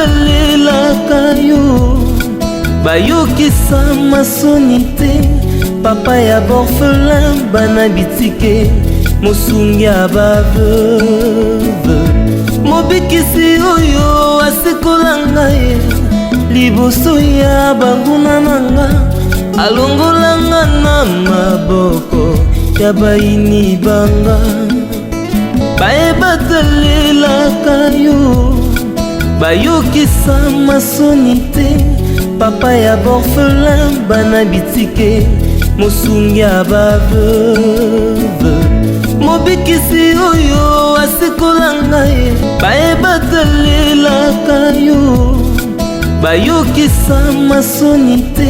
Bayebatalelaka yo, bayokisa masoni te. Papa ya borphelin, bana bitike, mosungi ya baveuve, mobikisi oyo asekola ngai liboso ya banguna na nga, alongola nga na maboko ya bayini banga. Bayebatalelaka yo, bayokisa masoni te. Papa ya borphelin, bana bitike, mosungi ya baveuve, mobikisi oyo asekola ngai. Bayebatalelaka yo, bayokisa masoni te.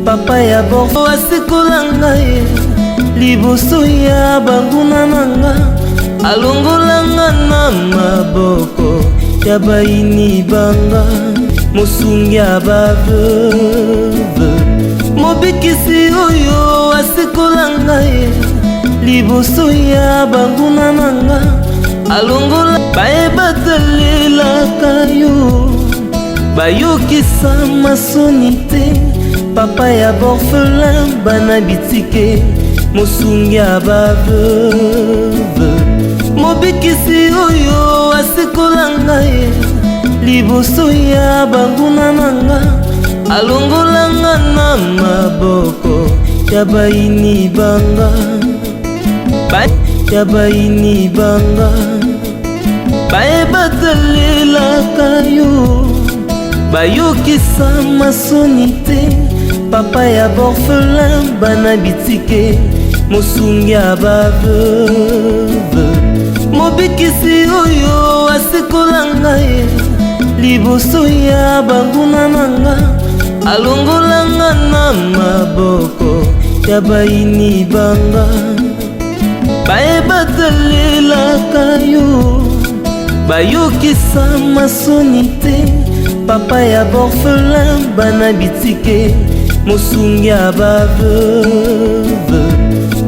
Papa ya borphelin, asekola ngai liboso ya banguna na nga, alongola nga na maboko ya bayini banga, mosungi ya baveuve, mobikisi oyo asekola ngai liboso ya banguna na nga, alongola. Bayebatalelaka yo, bayokisa masoni te. Papa ya borphelin, bana bitike, mosungi ya baveuve, mobikisi oyo asekola ngai liboso ya banguna na nga, alongola nga na maboko ya bayini banga, ya bayini banga. Bayebatalelaka yo, bayokisa masoni te. Papa ya borphelin, bana bitike, mosungi ya baveuve, mobikisi oyo asekola ngai liboso ya banguna na nga, alongola nga na maboko ya bayini banga. Bayebatalelaka yo, bayokisa masoni te. Papa ya borphelin, bana bitike, mosungi ya baveuve,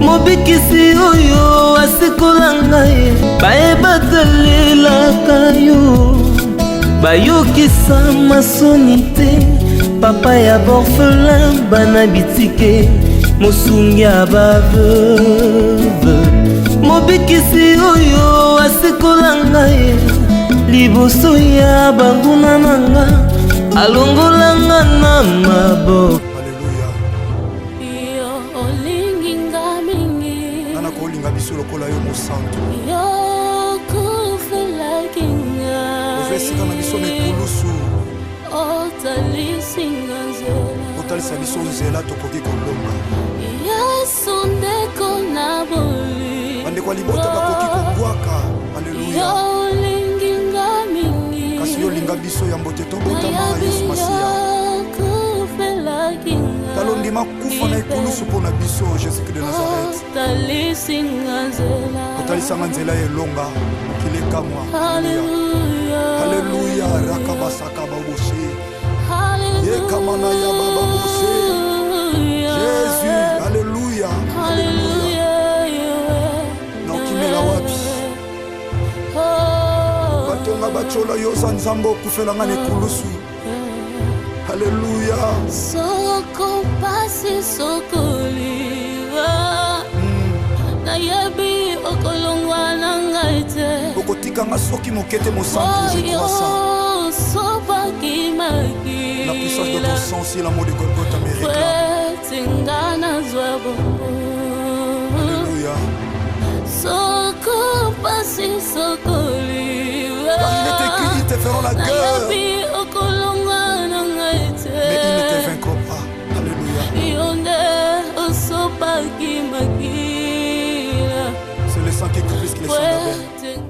mobikisi oyo asekola ngai. Bayebatalelaka yo, bayokisa masoni te. Papa ya borphelin, bana bitike, mosungi ya baveuve, mobikisi oyo asekola ngai liboso ya banguna na nga, alongola nga na maboko. Alleluya. Yo olingi nga mingi. Nana kolinga biso lokola yo, Mosantu. Yo kufelaki Ozwa esika na biso na ngai. ekulusu. Otalisi nga nzela. Otalisa biso nzela tokoki kolonga. Yesu, ndeko na bolingo. Bandeko ya libota bakoki kobwaka. Yo Alleluya. olingi nga mingi. Kasi yo olinga biso yambo te tobotama. Nayebi Yesu Masiya. yo kufelaki ngai. Tala, ondima kufa na ekulusu mpo na biso, Jésus de Nazareth. Otalisi nga nzela. Otalisanga nzela ya elonga, mokili ekamwa. Alleluya. Alleluya. Rakabasaka baboshe yekamana ya baba boshe. Jésus, alleluya, alleluya. Naokimela wapi? Batonga batyola yo, oza Nzambe, okufelanga na ekulusu. Alleluya. Soko pasi, soko liwa, nayebi okolongwa na ngai te. Okotikanga soki moke te, Mosantu, je crois ça. Oyo osopaki La puissance de makila ton sang sur la mort de Golgotha me réclame. Ete nga nazwa bomoi. Alléluia. Soko pasi, soko liwa, Car il est écrit: ils te feront la guerre, nayebi okolongwa na ngai te. mais ils ne te vaincront pas. Alléluia. Yo nde osopaki makila. C'est le sang qui coule plus que le sang d'Abel. Ete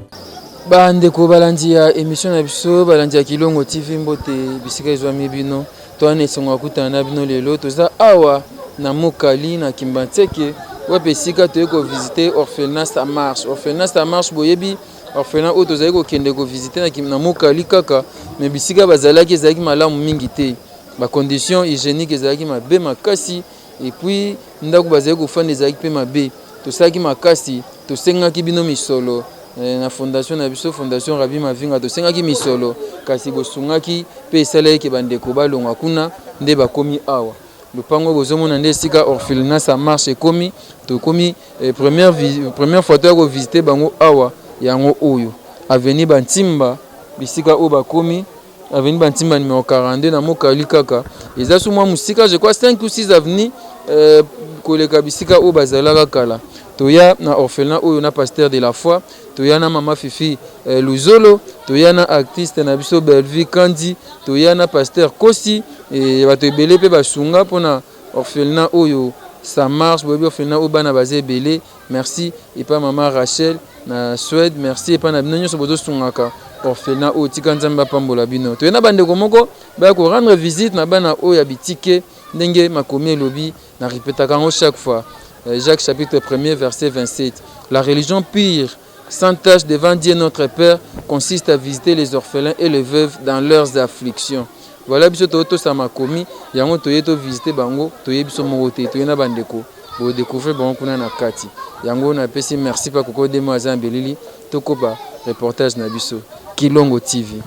Bandeko balandi ya émission na biso, balandi ya Kilongo TV, mbote bisika ezwami bino. Towana esengo ya kutana na bino lelo. Toza awa na Mokali, na Kimbanseke, wapi esika toyei kovisite orphelinat Ça Marche. Orphelinat Ça Marche, boyebi orphelinat oyo tozali kokende kovisite na Mokali kaka, mais bisika bazalaki ezalaki malamu mingi te. Bacondition hygiénique ezalaki mabe makasi, et puis ndako bazali kofanda ezalaki mpe mabe. Tosalaki makasi, tosengaki bino misolo. Eh, na fondation na biso fondation Rabbi Mavinga tosengaki misolo kasi bosungaki mpe esalaki ke bandeko balongwa kuna nde bakomi awa lopango bozomona nde esika orphelinat sa marche ekomi tokomi eh, première, première fois toya kovisite bango awa yango oyo avenue Bantimba bisika oyo bakomi avenue Bantimba numéro 42 na Mokali kaka eza su mwa mosika je crois 5 ou 6 avenue euh, koleka bisika oyo bazalaka kala toya na orphelinat oyo na pasteur de la foi toya na mama Fifi euh, Luzolo toya na artiste na biso Bellevue Kandi toya na pasteur Kosi e bato ebele mpe basunga mpona orphelinat oyo ça marche boyebi orphelinat oyo bana baza ebele Merci epa mama Rachel na Suède, merci epa na bino nyonso bozosungaka orphelinat oyo, tika Nzambe apambola bino. Toye na bandeko moko baya ko rendre visite na bana oyo ya bitike ndenge makomi elobi, na repetaka yango chaque fois. Euh, Jacques chapitre 1er verset 27. La religion pure sans tache devant Dieu notre Père consiste à visiter les orphelins et les veuves dans leurs afflictions. Voilà biso totosa makomi yango toye to visiter bango toye biso moko te toye na bandeko Bo decouvrir bango kuna na kati. Yango na pesi merci pa koko demo aza na belili tokoba reportage na biso. Kilongo TV. Le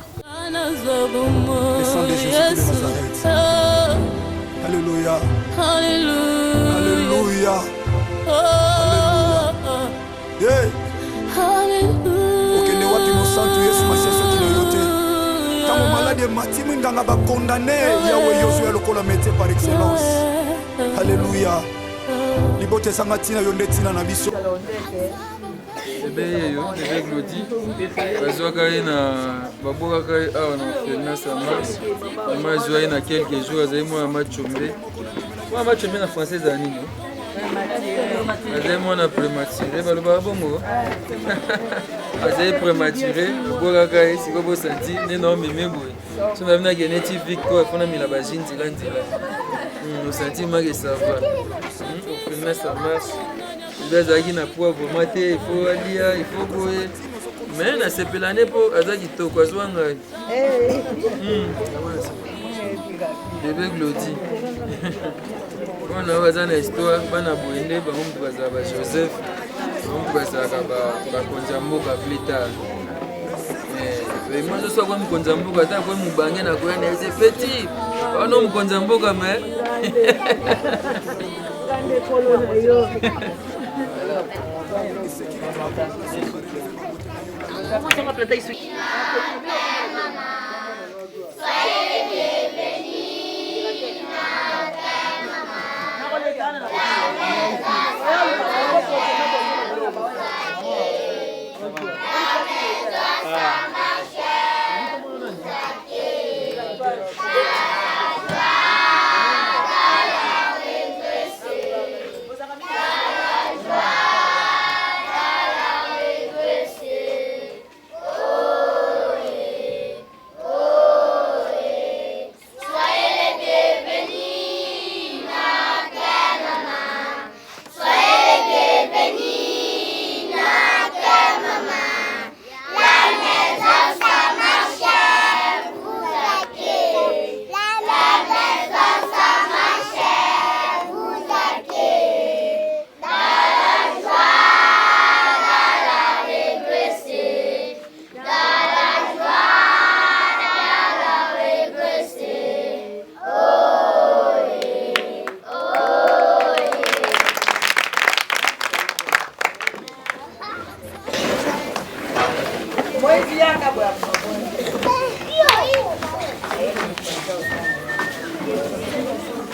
sang de Jésus de Nazareth. Alléluia. Alléluia. Alléluia. Hey. Okende wapi mosantu Yesu Masiya soki na yo te. Ntango maladi emati minganga bakondane Yawe yozo ya lokola métier par excellence. Alléluia. Libota ezanga ntina yo nde ntina na biso. Bebe yeyo, bebe Glody, bazwaka ye na babwakaka ye awa na orphelinat sa mars. Mama azwa ye na quelques jours, azali mwana machombe. Mwana machombe na français ezala nini? Azali mwana prématuré, balobaka bongo. Azali prématuré, babwakaka ye sikoyo bosanti nde na omeme boye. So na bino akende ti victoire, fona mela ba jus nzela nzela. Osanti make ça va. Orphelinat sa marche. Nde azalaki na poids vraiment te, il faut alia, il faut boye. Mais nasepela nde mpo aza kitoko, azwa ngai. Bebe Glody. Bana oyo baza na histoire, bana boye nde bango moto bazala ba Joseph, bango moto bazalaka bakonzi ya mboka plus tard. Vraiment soso akomi mokonzi ya mboka ata akomi mobange na koya na ye se petit wana mokonzi ya mboka mais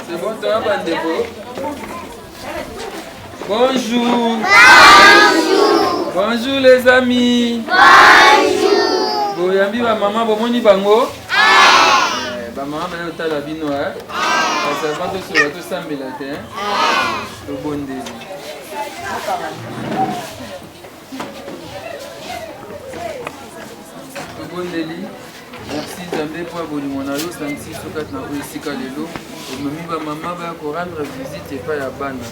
C'est bon, toi, bandeko. Bonjour. Bonjour. Bonjour les amis. Bonjour. Boyambi ba maman bomoni bango? Eh, ba maman baye otala bino eh. Kasi avant tosolola tosambela te. Eh? Tobondeli. Tobondeli. Merci Nzambe mpo ya bolingo na yo osangisi biso kati na oyo esika lelo omemi bamama baya korendre visite epai ya bana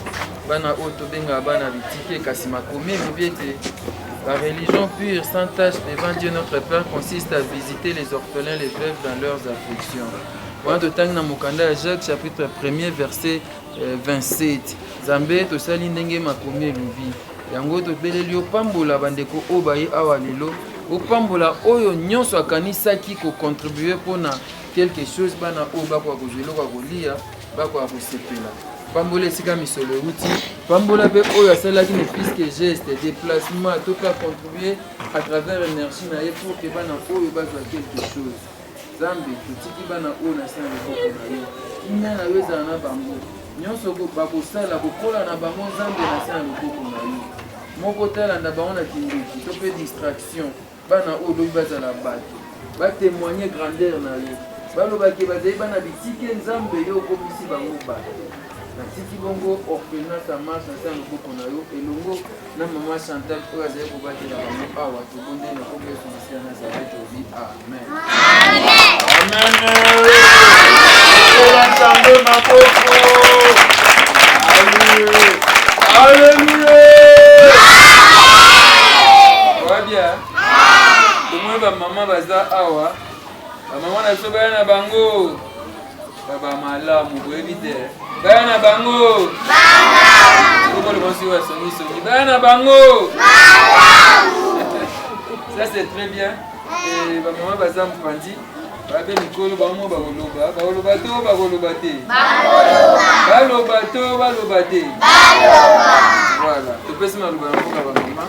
bana oyo tobengaka bana bitike kasi makomi elobi ete la religion pure sans tache devant Dieu notre Père consiste à visiter les orphelins les veuves dans leurs afflictions wana totangi na mokanda ya Jacques chapitre 1er verset 27 euh, Nzambe tosali ndenge makomi elobi. Yango tobeleli yo pambola bandeko oyo baye awa lelo, opambola oyo nyonso akanisaki ko contribuer pona quelque chose, bana oyo bakoka kozwa eloko ya kolia, bakoka kosepela. Pambola esika misolo euti, pambola pe oyo asalaki ne fût-ce que geste, deplacement to pe a contribuer à travers energie na ye pour que bana oyo bazwa quelque chose. Nzambe, totiki bana oyo na se na loboko na yo. Kimia na yo ezala na bango. Nyonso bakosala, kokola na bango, Nzambe, na se na loboko na yo. Moko te alanda bango na kindoki to pe distraction. Bana oyo lobi bazala bato. Ba temoigner grandeur na yo. Baloba ke bazali bana bitike, Nzambe, yo okomisi bango bato. Natiki bongo orphelinat ça marche na se ya loboko na yo elongo na mama Chantal oyo azali kobatela bango awa. Tobondeli na kombo Yesu Masiya ya Nazareth, tolobi amen. Amen. Amen. Nzambe maboko. Alléluia. Alléluia. Tomoni ba mama baza awa. Ba mama na biso baya na bango. Baba malamu boyebi te. Baya na bango. Malamu. Basi wa songi songi. Baya na bango. Malamu. Ça c'est très bien. Et ba mama baza mpanzi. Babe mikolo bango bakoloba, bakoloba to bakoloba te. Bakoloba. Baloba to baloba te. Baloba. Voilà. Topesi maloba na mboka ba mama.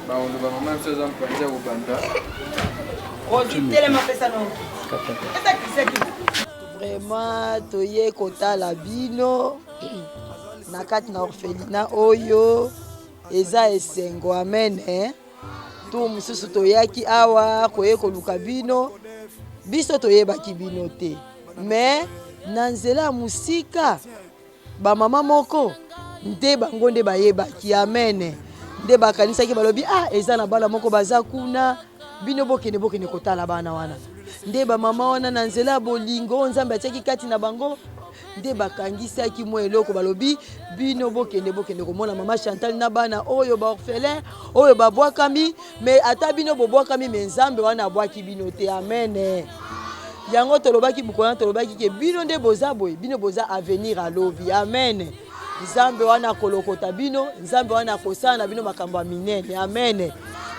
Bakoloba mama biso aza mpanzi ya kobanda. Rosi telema pesa no. Pesa kisaki. Vraiment toye kotala bino na kati na orphelinat oyo eza esengo amen eh? Tour mosusu toyaki awa koye koluka bino, biso toyebaki bino te mais na nzela ya mosika Ba mama moko nde bango nde bayebaki amen nde bakanisaki balobi ah eza na bana moko baza kuna bino bokende bokende kotala bana wana nde ba mama wana na nzela ya bolingo oyo Nzambe atiaki kati na bango nde bakangisaki mwa eloko balobi bino bokende bokende komona mama Chantal na bana oyo ba orphelin oyo babwakami me ata bino bobwakami me Nzambe wana abwaki bino te amen. Yango tolobaki mokolo tolobaki ke bino nde boza boye, bino boza avenir ya lobi. Amen. Nzambe wana akolokota bino, Nzambe wana akosala na bino makambo ya minene. Amen.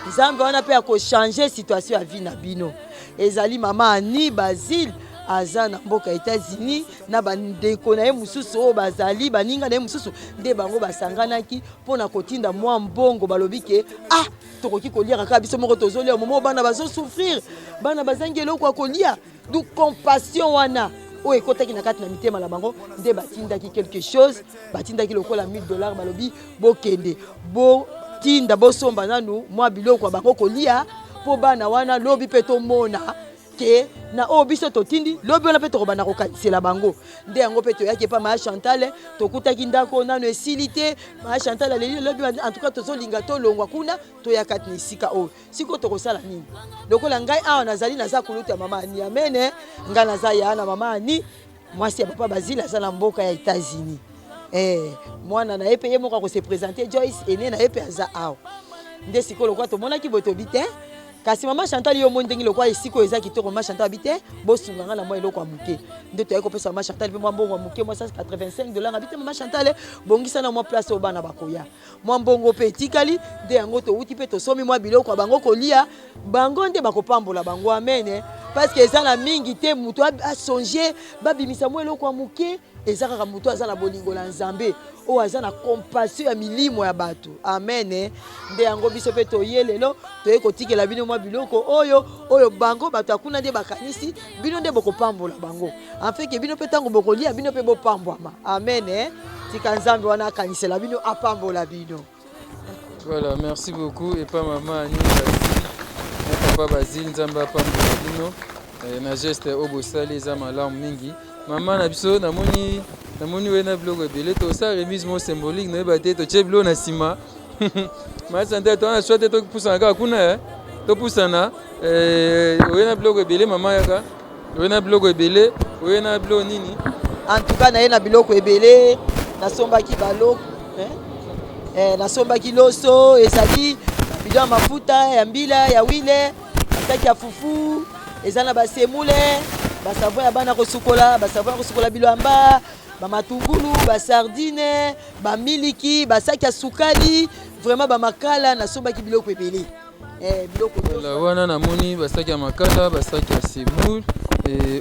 Nzambe wana pe akochange situation ya vie na bino. Ezali mama Annie Basile aza na mboka Etats-Unis na bandeko na ye mosusu oyo bazali baninga na ye mosusu nde bango basanganaki mpo na kotinda mwa mbongo, balobi ke ah tokoki kolia kaka biso moko tozolia momo bana bazo souffrir bana bazangi eloko ya kolia du compassion wana oyo ekotaki na kati na mitema na bango nde batindaki quelque chose batindaki lokola 1000 dollars balobi bokende botinda bosomba nanu mwa biloko ya bango kolia mpo bana wana lobi mpe tomona ke na oyo biso totindi lobi wana mpe tokobanda kokanisela bango nde yango mpe toyaki epa maya Chantal tokutaki ndako nano esili te maya Chantal aleli lobi en tout cas tozolinga tolongwa kuna toya kati na esika oyo sikoyo tokosala nini lokola ngai awa nazali naza kulutu ya mama Ani amene ngai naza ya na mama Ani mwasi ya papa Basile aza na mboka ya États-Unis eh, mwana na ye mpe ye moko akose présenter Joyce ene na ye mpe aza awa nde sikoyo lokola tomonaki boye tobi te Kasi mama Chantal yo omoni ndenge lokola esika oyo eza kitoko mama Chantal abi te bosunga nga na mwa eloko ya moke nde toyaki kopesa mama Chantal mpe mwa mbongo ya moke mwa 185 dollars abi te mama Chantal bongisa na mwa place oyo bana bakoya mwa mbongo mpe etikali nde yango towuti mpe tosombi mwa biloko ya bango kolia bango nde bakopambola bango amen parce que eza na mingi te moto asonge babimisa mwa eloko ya moke Eza kaka moto aza na bolingo na Nzambe, oyo aza na compassion ya milimo ya bato. Amen. Nde yango biso pe toye lelo, toye kotikela bino mwa biloko oyo, oyo bango bato ya kuna nde bakanisi, bino nde bokopambola bango. Afin que bino pe tango bokolia, bino pe bopambwama. Amen. Tika Nzambe wana akanisela bino, apambola bino. Voilà, merci beaucoup. Et pas maman Annie Basile, na papa Basile, Nzambe apambola bino. Eh, na geste oyo bosali eza malamu mingi. Mama na biso namoni namoni oye na biloko ebele, tosala remise moko symbolique, noyeba te totie biloko na nsima. Mama Chantal, toza na choix te, topusana kaka kuna eh. Topusana eh, oye na biloko ebele mama yaka. Oye na biloko ebele, oye na biloko nini? En tout cas naye na biloko ebele, nasombaki baloko eh? Eh, nasombaki loso ezali bidon ya mafuta ya mbila ya wile basaki ya fufu eza na basemule basavon ya bana kosukola basavon ya kosukola bilamba bamatungulu basardine bamiliki basaki ya sukali. Vraiment bamakala nasombaki biloko ebele. Eh, biloko Voilà, wana namoni basaki ya makala, basaki ya semoule,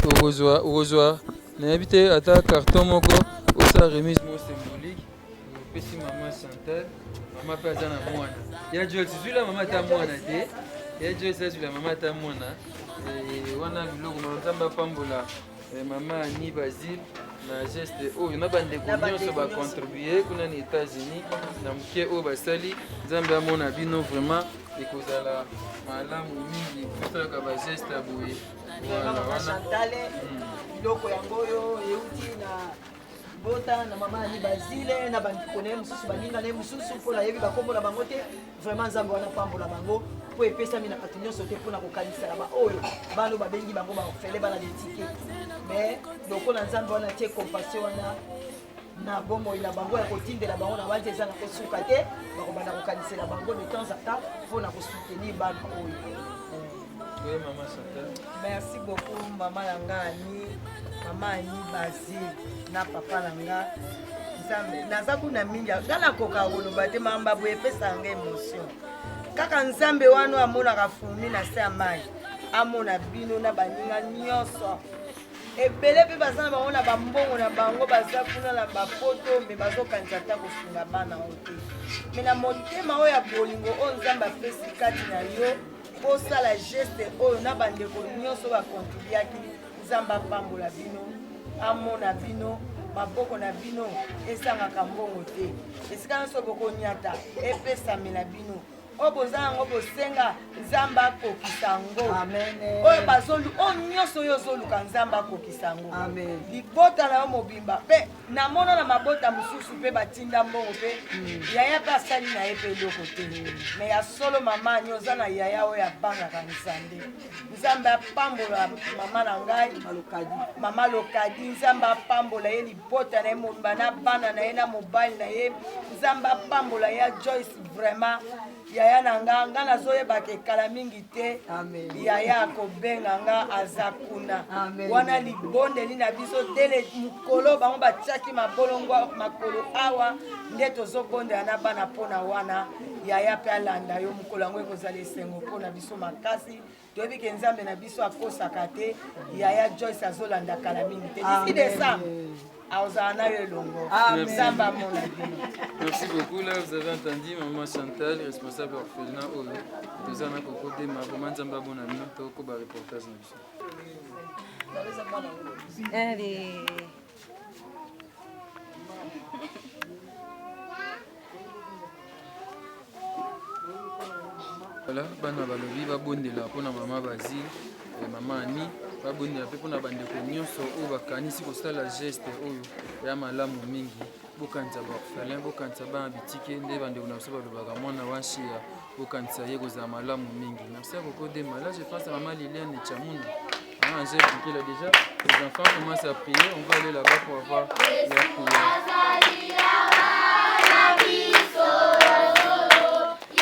okozwa okozwa nayebi te ata carton moko osala remise moko symbolique opesi mama Chantal, mama mpe aza na mwana ya Joyce, zwila mama ata mwana te, ya Joyce azwila mama ata mwana. Wana biloko mama Nzambe apambola mama Annie Basile na geste oyo na bandeko nyonso bacontribue kuna na États-Unis na moke oyo basali. Nzambe amona bino, vraiment ekozala malamu mingi kosalaka bageste ya boye. Vraiment mama Chantal, biloko yango oyo euti na bota na mama Ani Basile na bandeko na ye mosusu, baninga na ye mosusu, mpo nayebi bakombo na bango te. Vraiment Nzambe wana pambola bango, mpo epesami na bato nyonso te mpona kokanisaka baoyo bana babengi bango baorphelin, bana bitike. Mais lokola Nzambe wana atie compassion wana na bomoi na bango ya kotindela bango na banzi, eza na kosuka te, bakobanda kokanisela bango de temps en temps mpona kosoutenir bana oyo. Oui, mama Chantal. Merci beaucoup, mama na nga Ani, mama Ani Basile na papa na nga. Nzambe naza kuna mingi, nga nakoka koloba te, mamba boye epesaka nga émotion. Kaka Nzambe wana amonaka fourmi na se ya mai, amona bino na baninga nyonso ebele mpe baza na bango na bambongo na bango, baza kuna na bapoto, me bazokanisa ata kosunga bana oyo te. Me na motema oyo ya bolingo oyo Nzambe apesi kati na yo, osala geste oyo na bandeko nyonso bakontribiaki, Nzambe apambola bino, amona bino, maboko na bino esangaka mbongo te, esika nyonso bokonyata epesamela bino. Oyo boza yango bosenga, Nzambe akokisa yango. Oyo bazolu, oyo nyonso oyo ozoluka, Nzambe akokisa yango, libota na yo mobimba. Mpe namona na mabota mosusu mpe batinda mbongo mpe yaya mpe asali na ye mpe eloko te. Me ya solo, mama Ani, oza na yaya oyo abangaka Nzambe. Nzambe apambola mama na ngai, mama Lokadi. Nzambe apambola ye, libota na ye mobimba, na bana na ye, na mobali na ye. Nzambe apambola ye. Joyce, vraiment yaya na nga, nga nazoyebaka ekala mingi te, yaya akobenga nga, aza kuna wana. Libondeli na biso tele mokolo bango batiaki mabolongo makolo awa nde tozobondela na bana mpona wana yaya mpe alanda yo mokolo yango, ekozala esengo mpona biso makasi. Toyebi ke Nzambe na biso akosaka te. Yaya Joyce azolanda kala mingi te, d'ici décembre aozala na yo elongo. Nzambe amona bino. Merci beaucoup. Là, vous avez entendu Maman Chantal, responsable orphelinat oyo. Toza na koko Dema, vraiment Nzambe abona bino, toko ba reportage na biso. Allez. Voilà, bana balobi babondela mpona mama Basile, mama Ani, babondela mpe mpona bandeko nyonso oyo bakanisi kosala geste oyo ya malamu mingi. Bokanisa baorphelin, bokanisa bana bitike, nde bandeko na biso balobaka mwana wa nshia, bokanisa ye, kozala malamu mingi. Merci à Koko Dema. Là, je pense à maman Liliane Chamuna. Maman Angèle Bikela, déjà les enfants commencent à prier, on va aller là-bas pour avoir leur prière.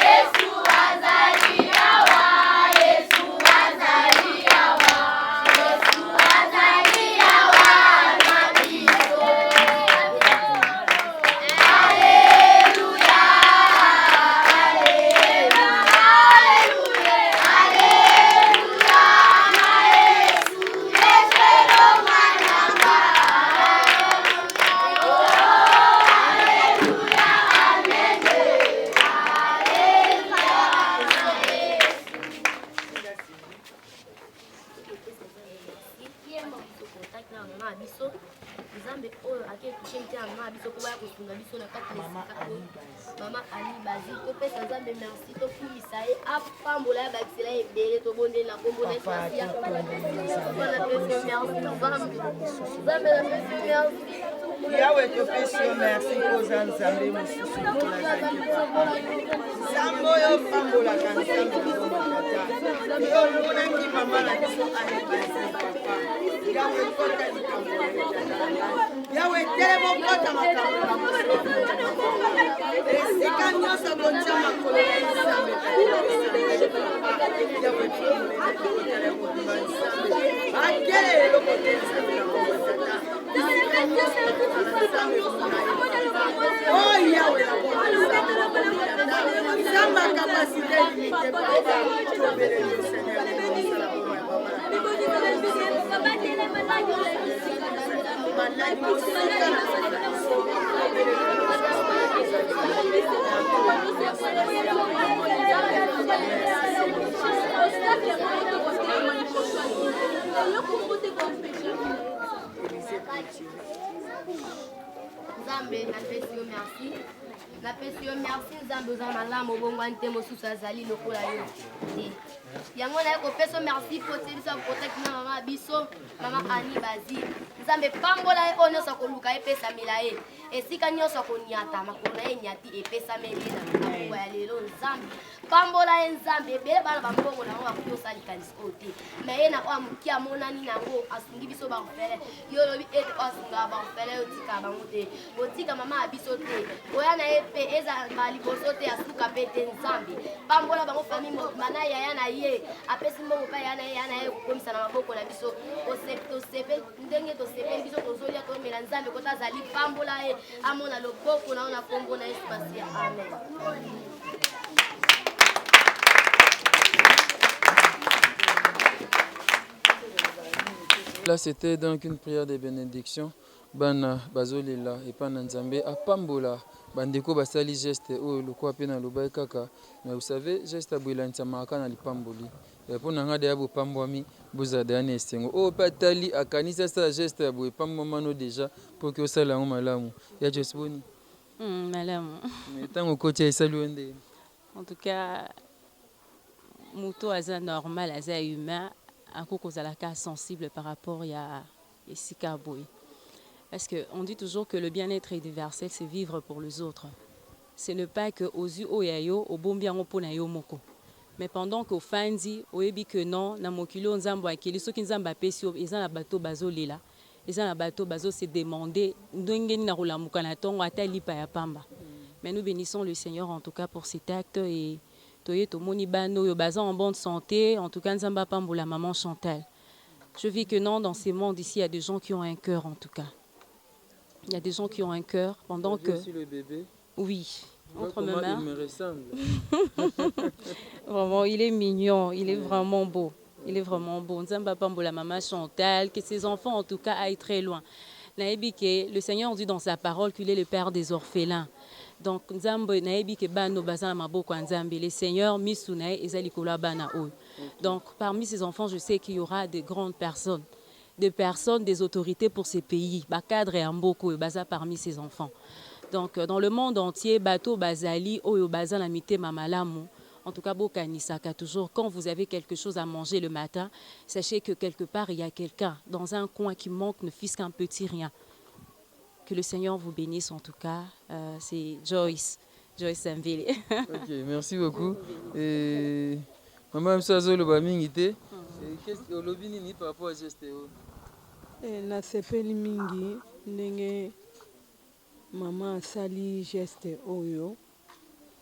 Yesu azali awa, Yesu azali awa, Yesu azali awa na biso. Alléluia, Alléluia, Alléluia, na Yesu, Yesu elonga na nga. Oh, Alléluia, Amen. Alléluia, na Yesu. Tokotaki na mama na biso, Nzambe oyo ake touche mitema ya mama na biso mpo baya kosunga biso na kati na esika oyo. Mama Ali Bazi, topesa Nzambe merci, tokumisa ye, apambola ye, abakisela ye ebele. Tobondeli na kombo na Yesu Masiya. Papa, napesi yo merci. Nzambe, Nzambe, napesi yo merci. Yawe, topesi yo merci mpo oza Nzambe mosusu lokola azali te, papa. Nzambe oyo opambolaka, Nzambe tata, yo omonaki mama na biso Alebasi, papa. Yawe, kota likambo na yo, tata na ngai. Yawe, telema, okota makambo na esika nyonso kotia makolo na Nzambe. Yawe, Nzambe, akele eloko te, Nzambe na bongo, tata. Esika nyonso, oh Yawe na bongo, Capacité limitée, papa. Tobeleli yo, Seigneur. Osala bomoi ya mama na Maladi mosika na biso. Tobeleli yo, Nzambe napesi yo merci napesi yo merci Nzambe oza malamu obongwani te mosusu azali lokola yo te yango naye kopesa yo merci mpo tie biso protect na mama ya biso mama Annie Bazile Nzambe pambola ye oyo nyonso akoluka epesamela ye esika nyonso akonyata makolo na ye enyati epesameli ye na mokwa ya lelo Nzambe pambola ye Nzambe ebele bana bambongo na bango bakoki kosala likanisi oyo te me ye na oyo ya moke amonani na yango asungi biso baorphelin yo olobi ete oyo asungaka baorphelin yo otikaka bango te kotika mama ya biso te koya na ye mpe ezala liboso te asuka mpe te Nzambe pambola bango famille mobimba na yaya na ye apesi mbongo mpe yaya na ye yaya na ye kokomisa na maboko na biso tosepeli ndenge tosepeli biso tozolia tomela Nzambe kota azali pambola ye amona loboko na yo na kombo na Yesu Masiya amen. Là, c'était donc une prière de bénédiction. Bana bazolela epai na Nzambe apambola bandeko basali geste oyo lokola pe nalobaki kaka mais vous savez geste ya boye elandisamaka kaka na lipamboli mpo na nga deja bopambwami bozala deja na esengo oyo pe atali akanisi asala geste ya boye pambwama no deja mpo ke osala yango malamu ya Joyce boni? Malamu. Mais tango okoti esali yo ndenge? En tout cas moto aza normal aza humain akoki kozala kaka sensible par rapport ya esika boye. Parce que on dit toujours que le bien-être universel c'est vivre pour les autres. Ce n'est pas que ozui oyo ya yo obombi yango po na yo moko. Mais pendant que ofandi oyebi que non na mokili oyo Nzambe akeli soki Nzambe apesi yo eza na bato oyo bazo lela, eza na bato oyo bazo se demander ndenge nini nakolamuka na tongo ata lipa ya pamba. Mais nous benissons le Seigneur en tout cas pour cet acte et toye tomoni bana oyo baza en bonne sante en tout cas Nzambe apambola maman Chantal. Je vis que non dans ce monde ici il y a des gens qui ont un cœur en tout cas. Il y a des gens qui ont un cœur pendant que aussi le bébé. Oui, entre mes mains. Il me ressemble. Vraiment, il est mignon, il est vraiment beau. Il est vraiment beau. Nzambe apambola maman Chantal, que ses enfants en tout cas aillent très loin. Nayebi que le Seigneur dit dans sa parole qu'il est le père des orphelins. Donc Nzambe nayebi que bano baza na maboko ya Nzambe. Le Seigneur misu na ye eza likolo ya bana oyo. Donc parmi ses enfants, je sais qu'il y aura de grandes personnes, des personnes, des autorités pour ces pays, ba cadres ya mboka oyo baza parmi ses enfants. Donc dans le monde entier, bato bazali oyo baza na mitema malamu, en tout cas bokanisaka toujours quand vous avez quelque chose à manger le matin, sachez que quelque part il y a quelqu'un dans un coin qui manque ne fût-ce qu'un petit rien. Que le Seigneur vous bénisse en tout cas. C'est Joyce, Joyce Samvele. Ok, merci beaucoup. Et maman biso azoloba mingi te. Qu'est-ce olobi nini par rapport à geste oyo? Eh, nasepeli mingi ndenge mama asali geste oyo.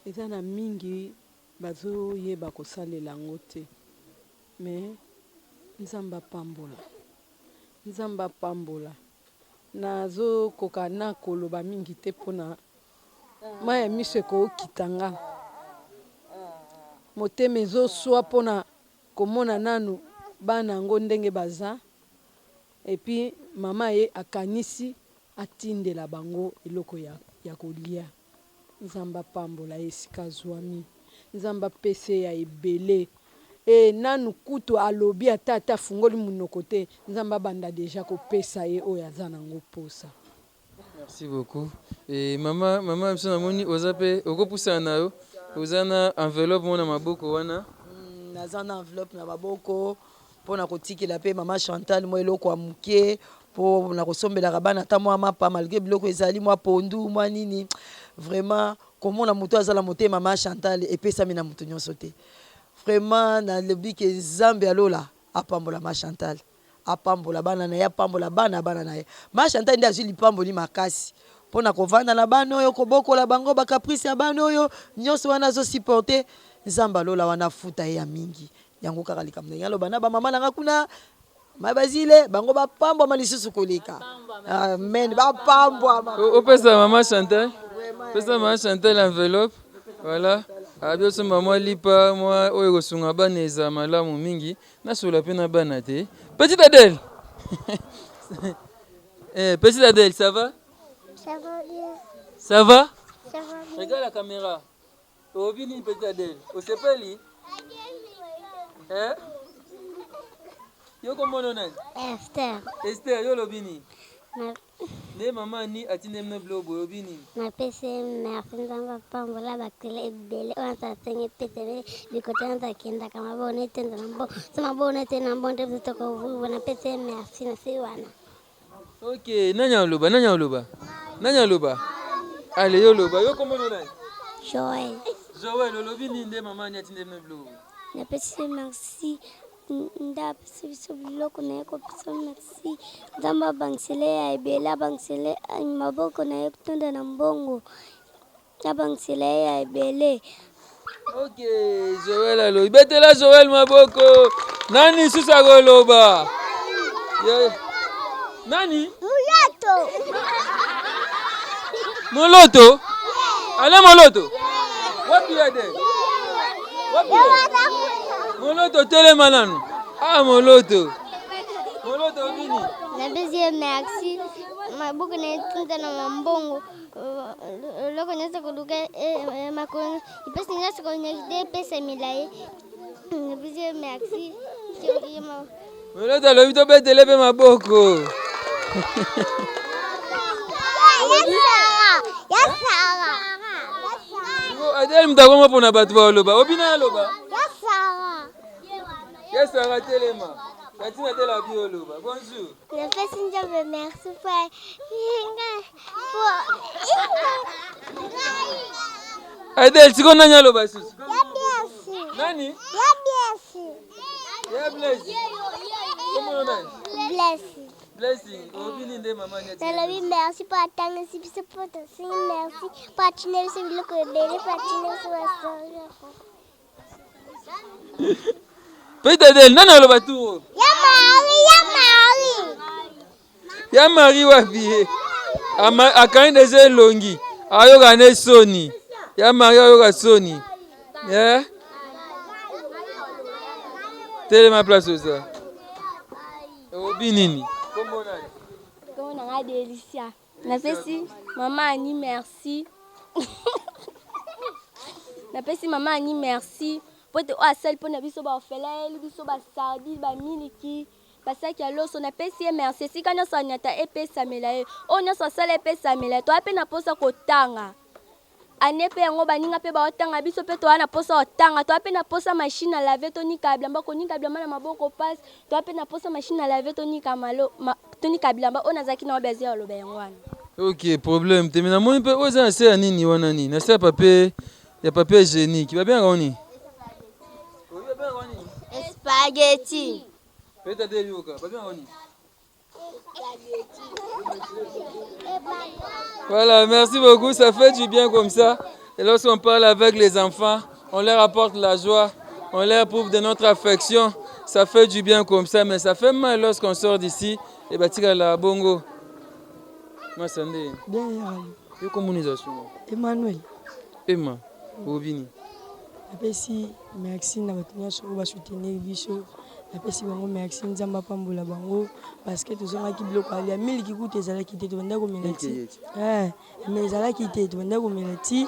Eza na mingi bazoyeba kosalela yango te. Mais Nzambe apambola. Nzambe apambola. Nazo koka na koloba mingi te pona mayi ya miso ekokita nga. Motema ezo swa pona komona nanu bana yango ndenge baza et puis mama ye akanisi atindela bango eloko ya kolia. Nzambe apambola ye esika azuami. Nzambe apesa ye ya ebele. Et nanu kutu alobi ata ata afungoli munoko te, Nzambe abanda dejà kopesa ye oyo aza nango posa. Merci beaucoup. Et maman, maman biso namoni oza pe okopusana na yo, oza na enveloppe moko na maboko wana. Naza na enveloppe na maboko mpo na kotikela mpe mama Chantal mwa eloko ya moke mpo na kosombelaka bana ata mwa mapa malgre biloko ezali mwa pondu mwa nini. Vraiment komona moto aza na motema mama Chantal epesami na moto nyonso te. Vraiment nalobi ke Nzambe ya lola apambola ma Chantal, apambola bana na ye, apambola bana ya bana na ye. Ma Chantal nde azwi lipamboli makasi mpo na kovanda na bana oyo, kobokola bango, ba caprice ya bana oyo nyonso wana azo supporter. Nzambe ya lola wana afuta ye ya mingi. Yango kaka likambo nalingi naloba na ba mama na nga kuna ma Basile, bango bapambwama lisusu koleka. Amen, bapambwama. Opesa mama Chantal, pesa mama Chantal enveloppe. Voilà. Abi osomba mwa lipa mwa oyo ekosunga bana eza malamu mingi. Nasolola mpe na bana te. Petite Adèle. Eh, petite Adèle, ça va? Ça va bien. Ça va? Ça va bien. Regarde la caméra. Olobi nini petite Adèle? Osepeli? Eh? Yo komona nani? Esther. Esther, yo olobi nini? Nde mama ni atindi bino biloko boye olobi nini? Napesi ye merci Nzambe apambola bakila ebele oyo nyonso asengi epesa ebele bikote nyonso akendaka maboko na etonda na mbongo so maboko na ete na mbongo nde biso tokovuva napesi ye merci na si wana. Ok, nani aloba? Nani aloba? Nani aloba? Ale yo loba. Yo kombo no nani? Joël. Joël olobi nini nde mama ni atindi bino biloko? Napesi ye merci nde apesi biso biloko na ye kopesa merci Nzambe abangisele ya ebele abangisele maboko na ye tonda na mbongo abangisela ye ya ebele. Ok, Joël alobi. Betela Joël maboko. Nani lisusu akoloba? Nani? Moloto. Moloto? Ale Moloto? Wapi ya de? Wapi? Moloto telema nanu. Ah Moloto. Moloto bini. Napesi ye merci. Maboko na ye etonda na mambongo. Eloko nyonso koluka makolo epesi nyonso connecte epesamela ye. Napesi ye merci. Moloto alobi tobetele mpe maboko. Adele moto akoma mpona bato baloba obina aloba ya Sara telema katina tela bi oloba bonjour. Napesi Nzambe merci po po Adele sikoyo nani aloba susu? Ya Blessy. Nani? Ya Blessy. Ya Blessy. Kombo nani? Blessy. Blessing, olobi nini nde mama nyati? Nalobi merci po atangisi biso po tosengi merci po atindi biso biloko ebele po atindi biso basori. Petite Adèle, nani aloba tour? Ya Marie, ya Marie. Ya Marie wapi ye? Akangi deja elongi. Ayoka ne soni. Ya Marie ayoka soni. Yeah. Telema place oza. Obi nini? Kombo nani? Kombo na nga Delicia. Napesi mama Annie merci. Napesi mama Annie merci mpo ete oyo asali mpo na biso ba orphelin ayeli biso ba sardine ba miliki basaki ya loso napesi ye merci esika nyonso anyata epesamela ye oyo nyonso asala epesamela ye toya mpe na mposa kotanga Annee pe yango baninga pe bao tanga biso pe toa na posa otanga toa pe na posa machine à laver tonika bilamba konika bilamba na maboko pasi toa pe na posa machine à laver tonika malo ma, tonika bilamba oyo nazalaki na besoin ya oloba yango wana. Ok problème te mais namoni pe oyo eza na se ya nini wana nini na se ya papier ya papier hygienique babengaka yango nini? Spaghetti. Peut-être yoka babengaka yango nini? Voilà, merci beaucoup. Ça fait du bien comme ça. Et lorsqu'on parle avec les enfants, on leur apporte la joie, on leur prouve de notre affection. Ça fait du bien comme ça, mais ça fait mal lorsqu'on sort d'ici. Et bah, la bongo. Moi, ça Bien, Yo kombo eza sunga. Emmanuel. Emma, obini. Napesi merci na bato nyonso oyo basoutenir biso napesi bango merci nzambe apambola bango parce que tozongaki biloko ya lia miliki kutu ezalaki te tobandaki komela ti eh, mais ezalaki te tobandaki komela ti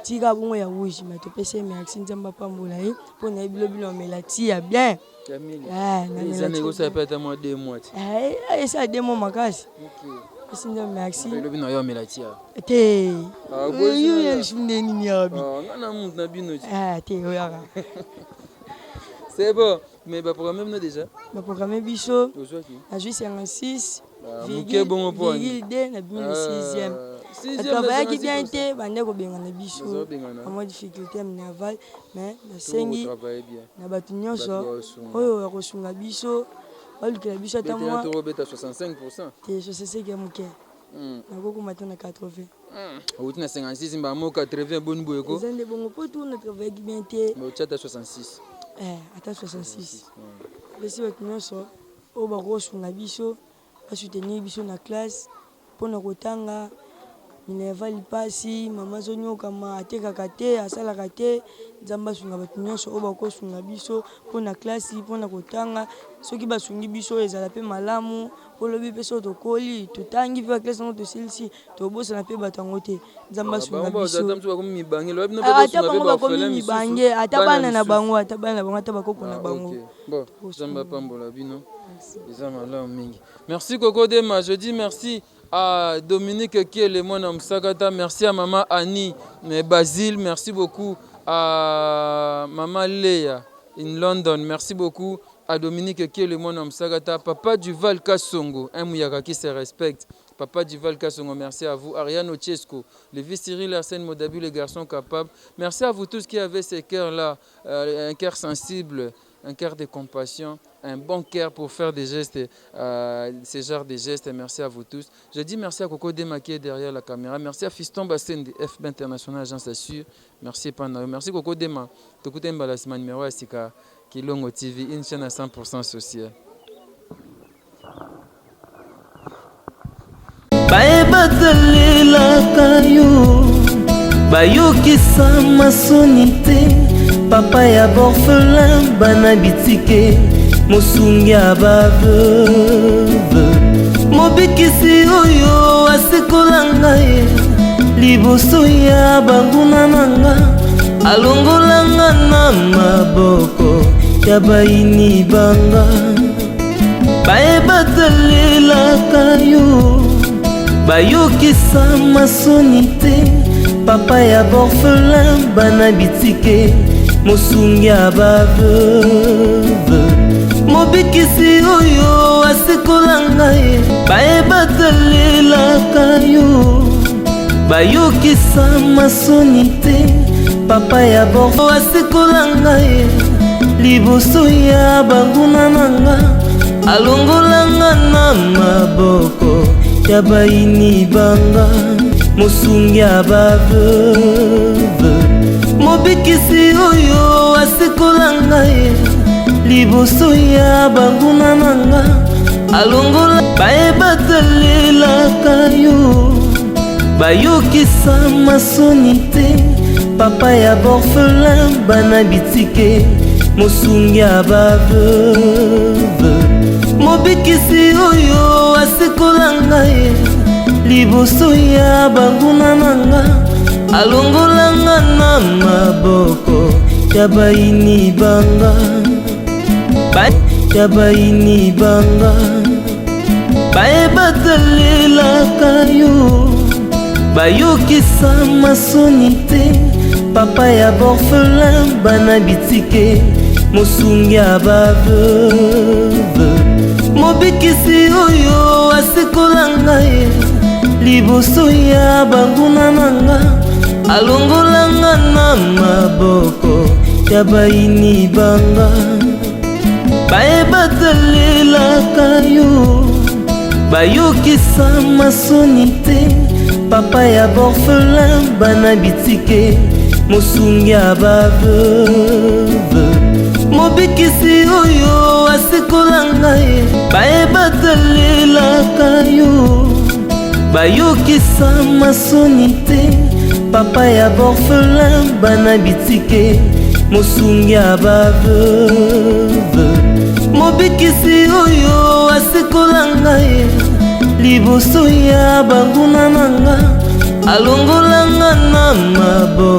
tika bongo ya rouge mais topesi ye merci nzambe apambola ye mpo na ye bilo bino amela ti ya bien ezana pe ata mwa deux mois ti eh, esala deux mois makasi pesi nzambe merci elobi na yo amela ti te ah, yo lisusu nde nini yabi ah, nga na mutu na bino ti ah, te oyaka c'est bon mais baprogramme bino déjà baprogramme biso nazwi 56 moke bongo mpo virgule 2 nabimi na 6e batravayaki bien te bande kobengana biso mwa difficulté ya minerval mais nasengi na bato nyonso oyo ya kosunga biso balukela biso ata mwa te 65 ya moke nakokoma ata na 80 outi na 56 mbala moko 80 boni boye ko eza nde bongo mpo tu na travaillaki bien te otya ata 66 ata 66 pesi bato nyonso oyo bakosunga biso basoutenir biso na classe mpona kotanga. Minerval pasi, mama azoniokama, atekaka te, asalaka te. Nzambe asunga bato nyonso oyo bakosunga biso mpo na klasi, mpo na kotanga. Soki basungi biso ezala mpe malamu, mpo lobi mpe soki tokoli, totangi mpe baklasi yango tosilisi, tobosana mpe bato yango te. Nzambe asunga biso. Ata bango bakomi mibange, ata bana na bango, ata bana na bango, ata bakoko na bango. Bon, Nzambe apambola bino. Eza malamu mingi. Merci Coco Dema, je dis merci à Dominique Kiele mwana Musakata, merci à maman Annie mais Basile, merci beaucoup à maman Léa in London, merci beaucoup à Dominique Kiele mwana Musakata, papa Duval Kasongo, un muyaka qui se respecte. Papa Duval Kasongo, merci à vous. Ariane Ochesco, Lévi Cyril Arsène Modabi, les garçons capables. Merci à vous tous qui avez ces cœurs-là, un cœur sensible, un cœur de compassion, un bon cœur pour faire des gestes, ce genre de gestes. Merci à vous tous. Je dis merci à Coco Dema qui est derrière la caméra. Merci à Fiston Bassende, FB International, Agence Assure. Merci Panayo. Merci Coco Dema. Tokute Mbalasima numéro ya sika Kilongo TV, une chaîne à 100% sociale. Baye batalelaka yo bayokisa masoni te papa ya borphelin bana bitike mosungi ya baveuve mobikisi oyo asekola ngai liboso ya banguna na nga alongola nga na maboko ya bayini banga baye batalelaka yo bayokisa masoni te papa ya borphelin bana bitike mosungi ya baveuve mobikisi oyo asekola ngai baye batalelaka yo bayokisa masoni te papa ya borphelin asekola ngai liboso ya banguna na nga alongola nga na maboko ya bayini banga mosungi ya baveuve mobikisi oyo asekola ngai liboso ya banguna na nga alongola baye batalelaka yo bayokisa masoni te papa ya borphelin bana bitike mosungi ya baveuve mobikisi oyo asekola ngai liboso ya banguna na nga alongola nga na maboko ya bayini banga ya bayini banga baye batalelaka yo bayokisa masoni te papa ya borphelin bana bitike mosungi ya baveuve mobikisi oyo asekola ngai liboso ya banguna na nga alongola nga na maboko ya bayini banga baye batalelaka yo bayokisa masoni te papa ya borphelin bana bitike mosungi ya baveuve mobikisi oyo asekola ngai baye batalelaka yo bayokisa masoni te papa ya borphelin bana bitike mosungi ya baveuve mobikisi oyo asekola ngai liboso ya banguna na nga alongola nga na maboko.